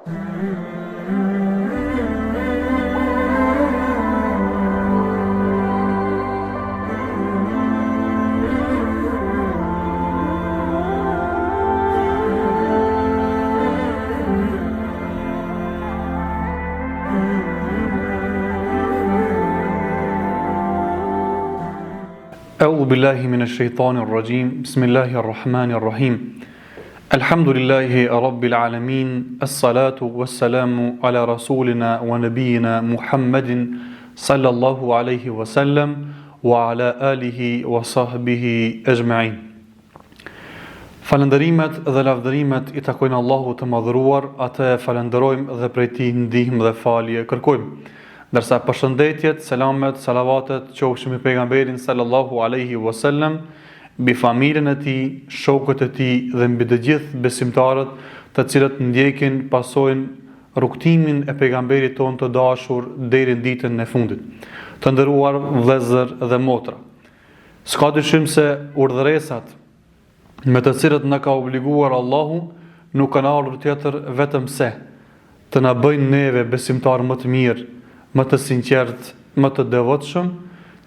أعوذ بالله من الشيطان الرجيم بسم الله الرحمن الرحيم الحمد لله رب العالمين الصلاة والسلام على رسولنا ونبينا محمد صلى الله عليه وسلم وعلى آله وصحبه أجمعين Falënderimet dhe lavdërimet i takojnë Allahut të Madhëruar, atë e falënderojmë dhe prej tij ndihmë dhe falje kërkojmë. Ndërsa përshëndetjet, selamet, salavatet qofshin mbi pejgamberin sallallahu alaihi wasallam, mbi familjen e tij, shokët e tij dhe mbi të gjithë besimtarët, të cilët ndjekin, pasojnë rrugëtimin e pejgamberit tonë të dashur deri në ditën e fundit. Të nderuar vëllezër dhe motra, S'ka dyshim se urdhëresat me të cilët na ka obliguar Allahu nuk kanë ardhur tjetër vetëm se të na bëjnë neve besimtarë më të mirë, më të sinqertë, më të devotshëm,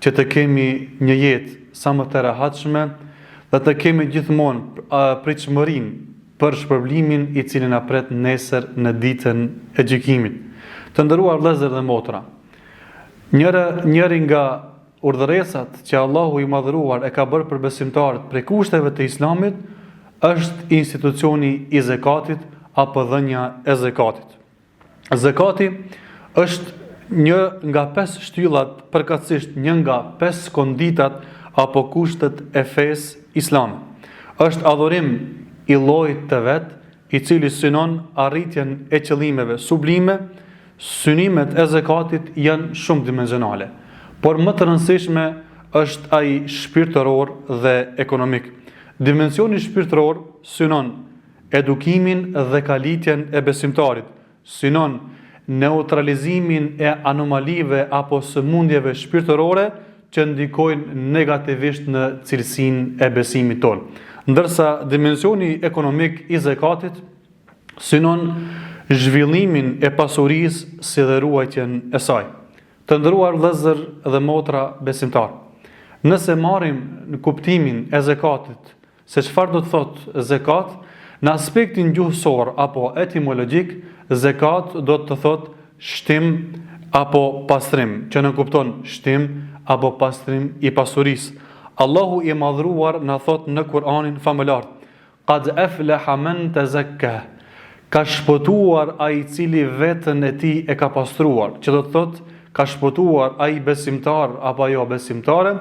që të kemi një jetë sa më të rehatshme dhe të kemi gjithmonë pritshmërinë për shpërblimin i cili na pret nesër në ditën e gjykimit. Të nderuar vëllezër dhe motra, njëra njëri nga Urdhëresat që Allahu i Madhëruar e ka bërë për besimtarët prej kushteve të Islamit është institucioni i zekatit apo dhënia e zekatit. Zekati është një nga pesë shtyllat, përkatësisht një nga pesë konditat apo kushtet e fesë islame. Është adhurim i llojit të vet, i cili synon arritjen e qëllimeve sublime, Synimet e zekatit janë shumëdimensionale, por më të rëndësishme është ai shpirtëror dhe ekonomik. Dimensioni shpirtëror synon edukimin dhe kalitjen e besimtarit, synon neutralizimin e anomalive apo sëmundjeve shpirtërore që ndikojnë negativisht në cilësinë e besimit tonë. Ndërsa dimensioni ekonomik i zekatit synon zhvillimin e pasurisë si dhe ruajtjen e saj. Të nderuar vëllezër dhe motra besimtarë, nëse marrim në kuptimin e zekatit se çfarë do të thotë zekat, në aspektin gjuhësor apo etimologjik, zekat do të thotë shtim apo pastrim, që nënkupton shtim apo pastrim i pasurisë. Allahu i madhëruar na thotë në Kur'anin famëlartë, Qad aflaha men tazakka, Ka shpëtuar ai i cili veten e tij e ka pastruar, që do të thotë ka shpëtuar ai besimtar apo ajo besimtare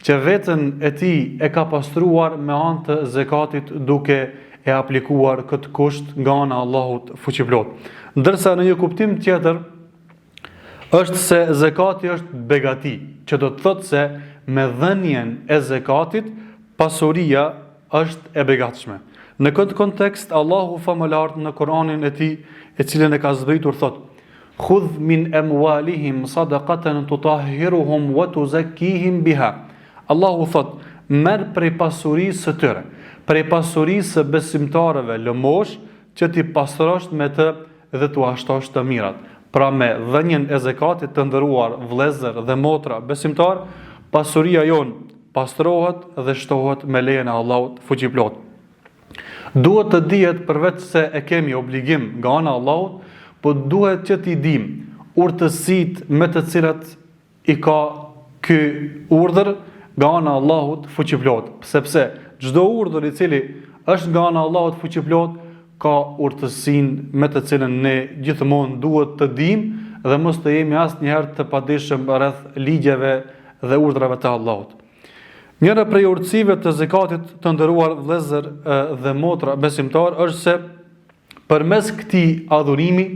që veten e tij e ka pastruar me anë të zekatit duke e aplikuar këtë kusht nga ana e Allahut fuqiplotë. Ndërsa në një kuptim tjetër është se zekati është begati, që do të thotë se me dhënien e zekatit pasuria është e begatshme. Në këtë kontekst Allahu famëlartë në Kur'anin e tij, e cilin e ka zbritur thotë: "Khudh min amwalihim sadaqatan tutahhiruhum wa tuzakkihim biha." Allahu thotë: "Merr prej pasurisë së tyre, prej pasurisë së besimtarëve lëmoshë që t'i pastrosh me të dhe t'ua shtosh të mirat. Pra me dhënien e zekatit të nderuar vëllezër dhe motra besimtarë, pasuria jonë pastrohet dhe shtohet me lejen e Allahut fuqiplotë. Duhet të dihet përveç se e kemi obligim nga ana e Allahut, po duhet që t'i dimë urtësitë me të cilat i ka ky urdhër nga ana e Allahut fuqiplotë, sepse çdo urdhër i cili është nga ana e Allahut fuqiplotë ka urtësinë me të cilën ne gjithmonë duhet të dimë dhe mos të jemi asnjëherë të padijshëm rreth ligjeve dhe urdhrave të Allahut. Njëra prej urtësive të zekatit të nderuar vëllezër dhe motra besimtarë është se përmes këtij adhurimi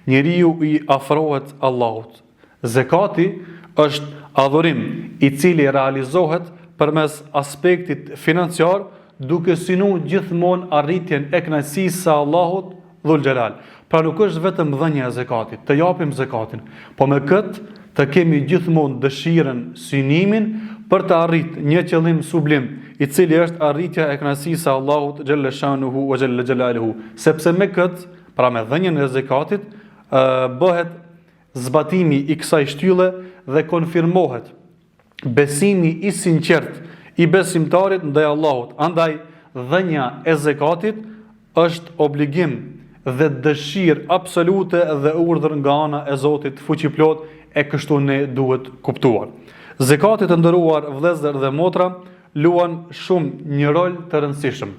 njeriu i afrohet Allahut. Zekati është adhurim i cili realizohet përmes aspektit financiar duke synu gjithmonë arritjen e kënaqësisë së Allahut dhul xhelal. Pra nuk është vetëm dhënia e zekatit, të japim zekatin, po me këtë të kemi gjithmonë dëshirën, synimin për të arrit një qëllim sublim, I cili është arritja e kënaqësisë së Allahut xhelle shanuhu wa xhelle xhelaluhu, sepse me këtë, pra me dhënien e zekatit, bëhet zbatimi i kësaj shtylle dhe konfirmohet besimi i sinqertë i besimtarit ndaj Allahut. Andaj dhënia e zekatit është obligim dhe dëshirë absolute dhe urdhër nga ana e Zotit fuqiplotë e kështu ne duhet kuptuar. Zekati të nderuar vëllezër dhe motra luan shumë një rol të rëndësishëm,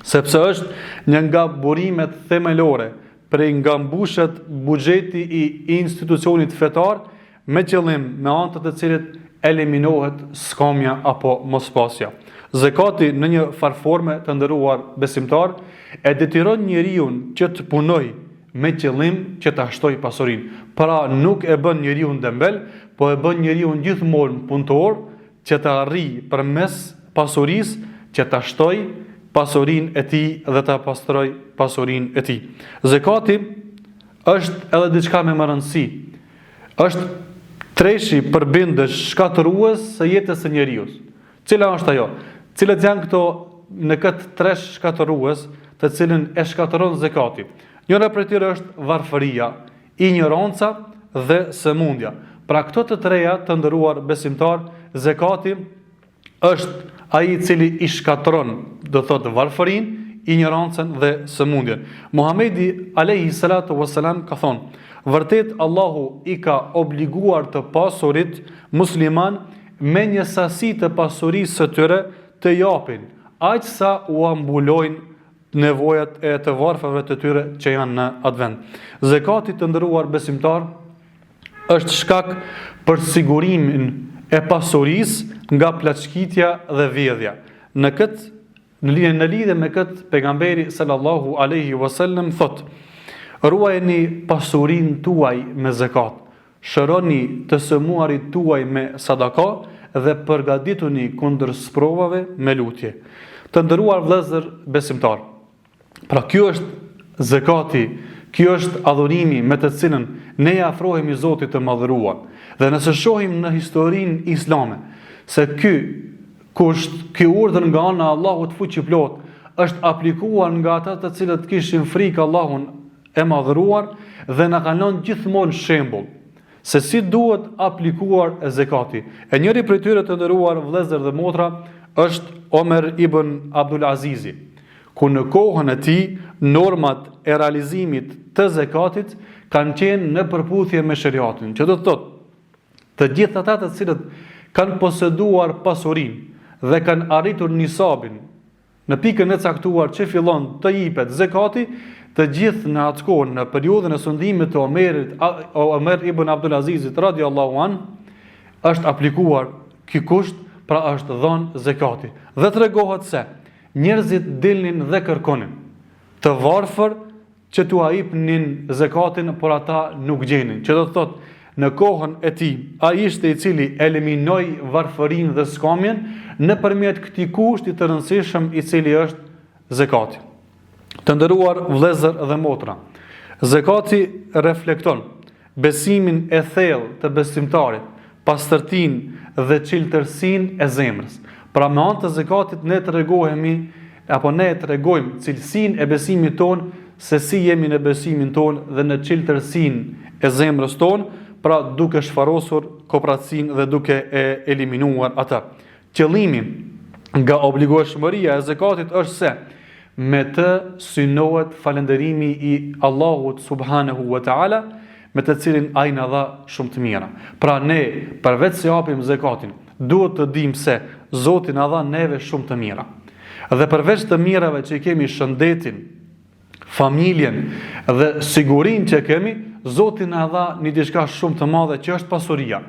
sepse është një nga burimet themelore prej nga mbushet buxheti i institucionit fetar me qëllim me anë të të cilit eliminohet skamja apo mospasja. Zekati në një farë forme të nderuar besimtarë e detyron njeriun që të punojë me qëllim që ta shtojë pasurinë. Pra nuk e bën njeriun dembel, po e bën njeriun gjithmonë punëtor që të arrijë përmes pasurisë që ta shtojë pasurinë e tij dhe ta pastrojë pasurinë e tij. Zekati është edhe diçka me më rëndësi. Është treshi përbindësh shkatërrues së jetës së njeriut. Cila është ajo? Cilët janë këto në këtë tresh shkatërrues të cilën e shkatërron zekati? Njëra prej tyre është varfëria, injoranca dhe sëmundja. Pra këto të treja të nderuar besimtarë, zekati është ai i cili i shkatërron, do thotë varfërinë, injorancën dhe sëmundjen. Muhamedi alayhi salatu wassalam ka thonë: Vërtet Allahu i ka obliguar të pasurit muslimanë me një sasi të pasurisë së tyre të japin, aq sa ua mbulojnë nevojat e të varfërve të tyre që janë në atë vend. Zekati të nderuar besimtarë është shkak për sigurimin e pasurisë nga plaçkitja dhe vjedhja. Në këtë në lidhje në lidhje me këtë pejgamberi sallallahu alaihi wasallam thotë: Ruajeni pasurinë tuaj me zekat, shëroni të sëmuarit tuaj me sadaka dhe përgatituni kundër sprovave me lutje. Të nderuar vëllezër besimtarë, Pra kjo është zekati, kjo është adhurimi me të cilën ne i afrohemi Zotit të Madhëruar. Dhe nëse shohim në historinë islame se ky kusht, ky urdhër nga ana e Allahut fuqiplotë është aplikuar nga ata të cilët kishin frikë Allahun e Madhëruar dhe na kanë lënë gjithmonë shembull se si duhet aplikuar zekati. E njëri prej tyre të nderuar vëllezër dhe motra është Omer ibn Abdul Azizi, ku në kohën e tij normat e realizimit të zekatit kanë qenë në përputhje me sheriatin, që do të thotë të gjithë ata të cilët kanë poseduar pasurinë dhe kanë arritur nisabin në pikën e caktuar që fillon të jipet zekati, të gjithë në atë kohë në periudhën e sundimit të Omerit, Omer ibn Abdul Azizit radiallahu an, është aplikuar ky kusht, pra është dhënë zekati. Dhe tregohet se Njerëzit dilnin dhe kërkonin të varfër që t'ua jipnin zekatin, por ata nuk gjenin. Që do të thotë, në kohën e tij, ai ishte i cili eliminoi varfërinë dhe skamjen nëpërmjet këtij kushti të rëndësishëm i cili është zekati. Të nderuar vëllezër dhe motra, zekati reflekton besimin e thellë të besimtarit, pastërtinë dhe çiltërsinë e zemrës. Pra me anë të zekatit ne tregohemi apo ne e tregojmë cilësinë e besimit tonë se si jemi në besimin tonë dhe në çiltërsinë e zemrës tonë, pra duke shfarosur koprracinë dhe duke e eliminuar atë. Qëllimi nga obligueshmëria e zekatit është se me të synohet falënderimi i Allahut subhanahu wa taala, me të cilin ai na dha shumë të mira. Pra ne përveç se japim zekatin, duhet të dimë se Zoti na dha neve shumë të mira. Dhe përveç të mirave që i kemi shëndetin, familjen dhe sigurinë që kemi, Zoti na dha një diçka shumë të madhe që është pasuria.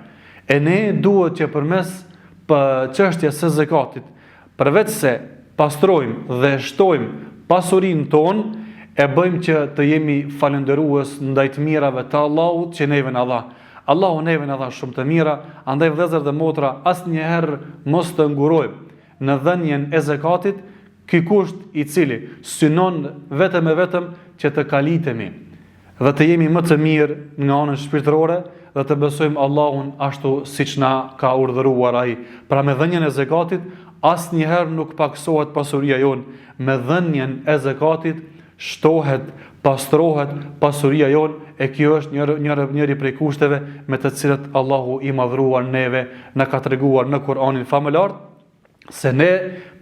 E ne duhet që përmes për çështjes së zekatit, përveç se pastrojmë dhe shtojmë pasurinë tonë, e bëjmë që të jemi falënderues ndaj të mirave të Allahut që neve na dha. Allahu neve na dha shumë të mira, andaj vëllezër dhe motra, asnjëherë mos të ngurojmë në dhënien e zekatit, ky kusht i cili synon vetëm e vetëm që të kalitemi dhe të jemi më të mirë në anën shpirtërore dhe të besojmë Allahun ashtu siç na ka urdhëruar ai. Pra me dhënien e zekatit, asnjëherë nuk pakësohet pasuria jonë, me dhënien e zekatit shtohet, pastrohet pasuria jonë e kjo është njëri, njëri, njëri prej kushteve me të cilët Allahu i madhëruar neve na ka treguar në Kur'anin famëlartë se ne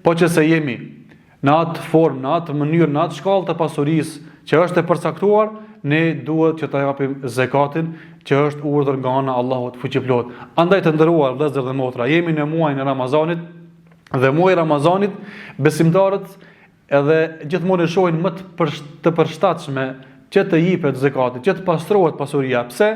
po që se jemi në atë formë, në atë mënyrë, në atë shkallë të pasurisë që është e përcaktuar, ne duhet që ta japim zekatin që është urdhër nga ana e Allahut fuqiplotë. Andaj të nderuar vëllezër dhe motra, jemi në muajin e Ramazanit dhe muaji i Ramazanit besimtarët Edhe gjithmonë e shohin më të, për, të përshtatshme që të jipet zekati, që të pastrohet pasuria. Pse?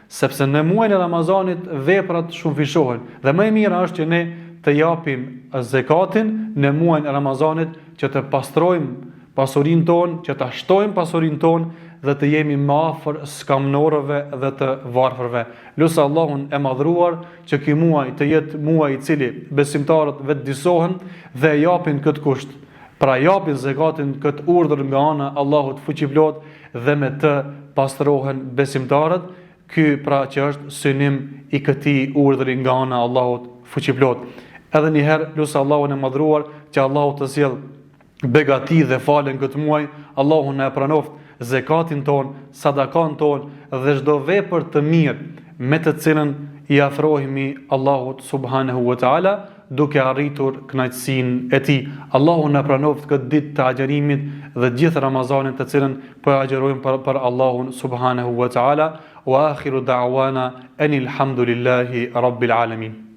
Sepse në muajin e Ramazanit veprat shumëfishohen dhe më e mira është që ne të japim zekatin në muajin e Ramazanit që të pastrojmë pasurinë tonë, që ta shtojmë pasurinë tonë dhe të jemi më afër skamnorëve dhe të varfërve. Lus Allahun e madhëruar që ky muaj të jetë muaj i cili besimtarët vetëdisohen dhe e japin këtë kusht. Pra japin zekatin këtë urdhër nga ana e Allahut fuqiplotë dhe me të pastrohen besimtarët, ky pra që është synim i këtij urdhri nga ana e Allahut fuqiplotë. Edhe një herë lus Allahun e madhëruar që Allahu të sjellë begati dhe falje në këtë muaj, Allahu na e pranoftë zekatin tonë, sadakan tonë dhe çdo vepër të mirë me të cilën i afrohemi Allahut subhanahu wa taala duke arritur kënaqësinë e tij. Allahu na pranoftë këtë ditë të agjërimit dhe gjithë Ramazanin të cilën po e agjërojmë për, për Allahun subhanahu wa taala. Wa akhiru da'wana anil hamdulillahi rabbil alamin.